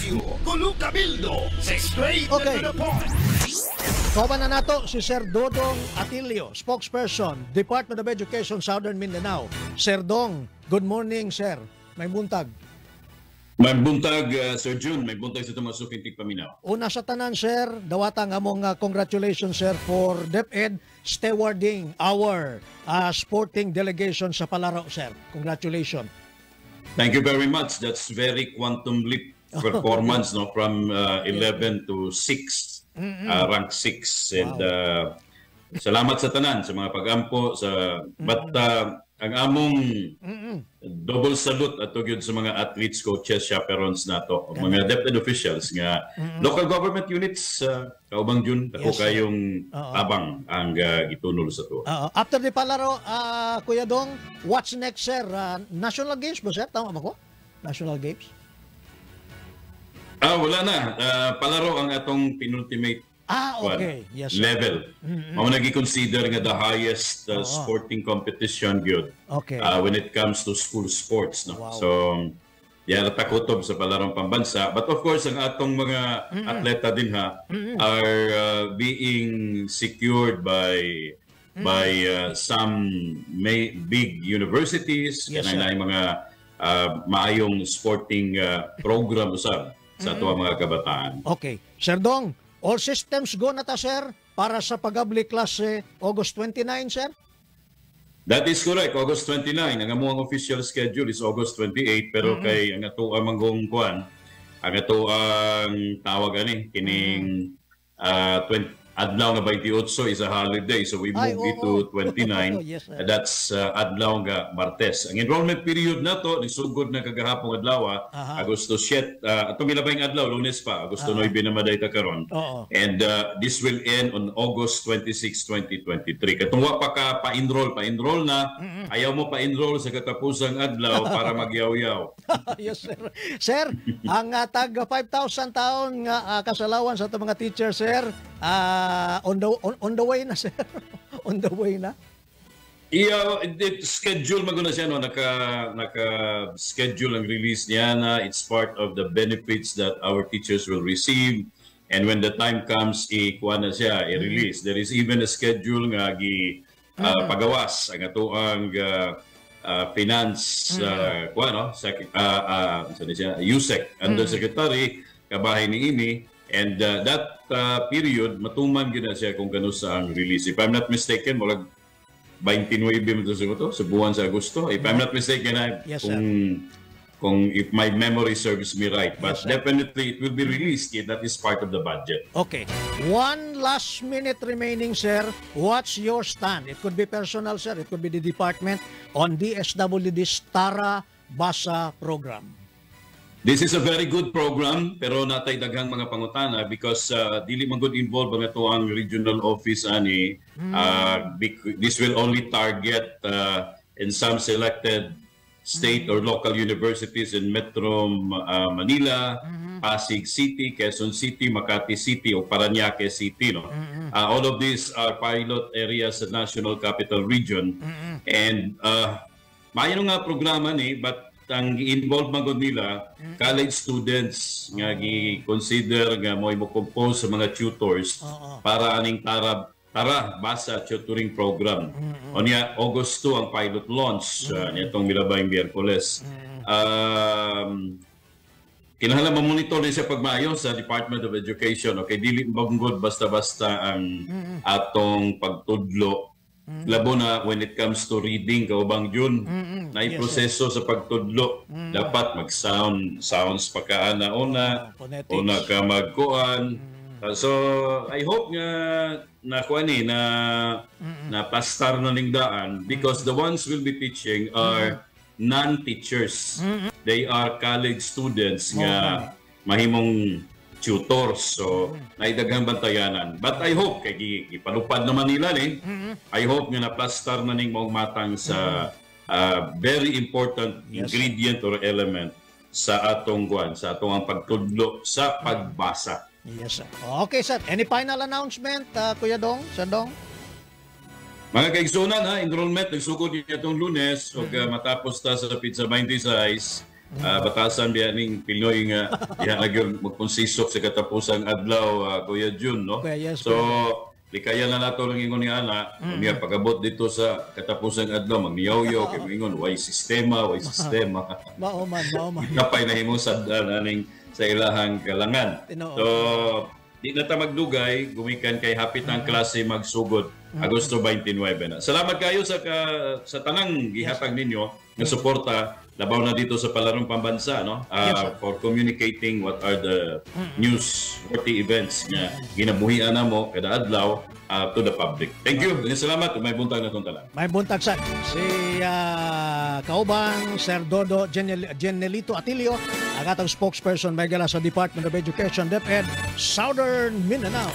Issue, Kulo Cabildo, sa straight to the point. Kauban na nato si Sir Dodong Atilio, spokesperson, Department of Education, Southern Mindanao. Sir Dong, good morning, sir. Maayong buntag. May buntag, Sir June. May buntag sa atong mga suking tigpaminaw. Una sa tanan, sir, dawata ang among congratulations, sir, for DepEd stewarding our sporting delegation sa Palaro, sir. Congratulations. Thank you very much. That's very quantum leap performance, no, from 11 to 6, rank 6. And salamat sa tanan sa mga pagampo sa but ang among double salute ato gyud sa mga athletes, coaches, chaperones nato, ug mga DepEd officials nga local government units, kaubang June, dako kayong tabang ang gitunol sa ato. After the Palaro, Kuya Dong, what's next, sir? National Games ba, sir? Tama ba ko? National Games? Ah, wala na. Palaro ang atong penultimate kwan, Yes, sir. Level. Mao na gi-consider nga the highest sporting competition gyud when it comes to school sports, no. So yeah, takutob sa Palarong Pambansa. But of course, ang atong mga atleta dinha are being secured by some big universities kanang sir. Naay mga maayong sporting program usab sa ato mga kabataan. Okay. Sir Dong, all systems go na ta, sir, para sa pag-abli klase August 29, sir? That is correct, August 29. Ang among official schedule is August 28, pero kay ang ato ang manggong kuan, ang ato ang tawag ani kining 20, adlaw nga 28 is a holiday, so we Ay, move it to 29. Yes, sir. That's adlaw nga Martes. Ang enrollment period nato nisugod na kagahapong adlaw, Agosto 7, atong milabay adlaw, Lunes pa, Agosto 9 na maday ta karon. And this will end on August 26, 2023. Katong wa pa ka pa-enroll, pa-enroll na. Ayaw mo pa-enroll sa katapusang adlaw para magyaw-yaw. Yes, sir. Sir, ang tag 5,000 taon nga kasalawan sa atong mga teacher, sir, on the way na, sir. On the way na. Yeah, schedule man na siya, no, naka schedule ang release niya na it's part of the benefits that our teachers will receive, and when the time comes, i-kuha na siya, i-release. There is even a schedule nga gi pagawas ang atoang finance kuha, no, sa siya USEC, Undersecretary kabahin ni ini, and that period matuman gyud na siya kung kanusa ang release. If I'm not mistaken, murag 29 mo to siguro to, sa buwan sa Agosto. If I'm not mistaken, I, kung if my memory serves me right. But Yes, sir. Definitely it will be released. Yeah, that is part of the budget. Okay. One last minute remaining, sir. What's your stand? It could be personal, sir. It could be the department on DSWD's Tara Basa program. This is a very good program, pero natay daghang mga pangutana because dili man gud involved ang atoang regional office ani. This will only target in some selected state or local universities in Metro Manila, Pasig City, Quezon City, Makati City o Parañaque City, no. All of these are pilot areas sa National Capital Region and maayo nga programa ni, but ang gi-involve man gud nila college students nga gi-consider nga mo mo compose sa mga tutors para aning Tara Basa tutoring program. Unya August 2 ang pilot launch nitong milabayng Biyerkules. Kinahanglan ma-monitor din siya pagmaayo sa Department of Education. Okay, dili banggod basta-basta ang atong pagtudlo. Labo na when it comes to reading, kaubang June, na proseso sa pagtudlo. Dapat mag-sound, sounds pa ka ana una, Phonetics. Una ka magkuan. So I hope nga na kuan ni na na pastar na ning daan because the ones will be teaching are non-teachers. They are college students nga mahimong tutors. So naidaghang bantayanan. But I hope kay gipalupad naman nila ni. I hope nga na-plastar na ning maong matang sa very important ingredient or element sa atong kuan, sa atong ang pagtudlo sa pagbasa. Yes, sir. Okay, sir. Any final announcement, Kuya Dong? Sir Dong? Mga kaigsunan ha, enrollment nagsugod niya itong Lunes ug matapos ta sa petsa 26. Batasan biya ning Pinoy nga diha na gyud magponsisok sa katapusang adlaw, Kuya Jun, no? Kuya, yes. So likayan na nato lang ingon ni ana, unya pag-abot dito sa katapusang adlaw, magniyaw-yaw kay moingon, "Way sistema, way sistema." Mao man, mao man. Kapay na himong sad aning sa ilahang kalangan. Tinuod. So di na ta magdugay gumikan kay hapit ang klase magsugod Agosto 29 na. Salamat kayo sa tanang gihatag ninyo nga suporta, labaw na dito sa Palarong Pambansa, no? Yes, sir. For communicating what are the newsworthy events nga ginabuhian namo kada adlaw to the public. Thank you. Salamat. May buntag na tong tanan. May buntag sa si kauban Sir Dodo Genelito Atilio, ang atong spokesperson may gala sa Department of Education, DepEd, Southern Mindanao.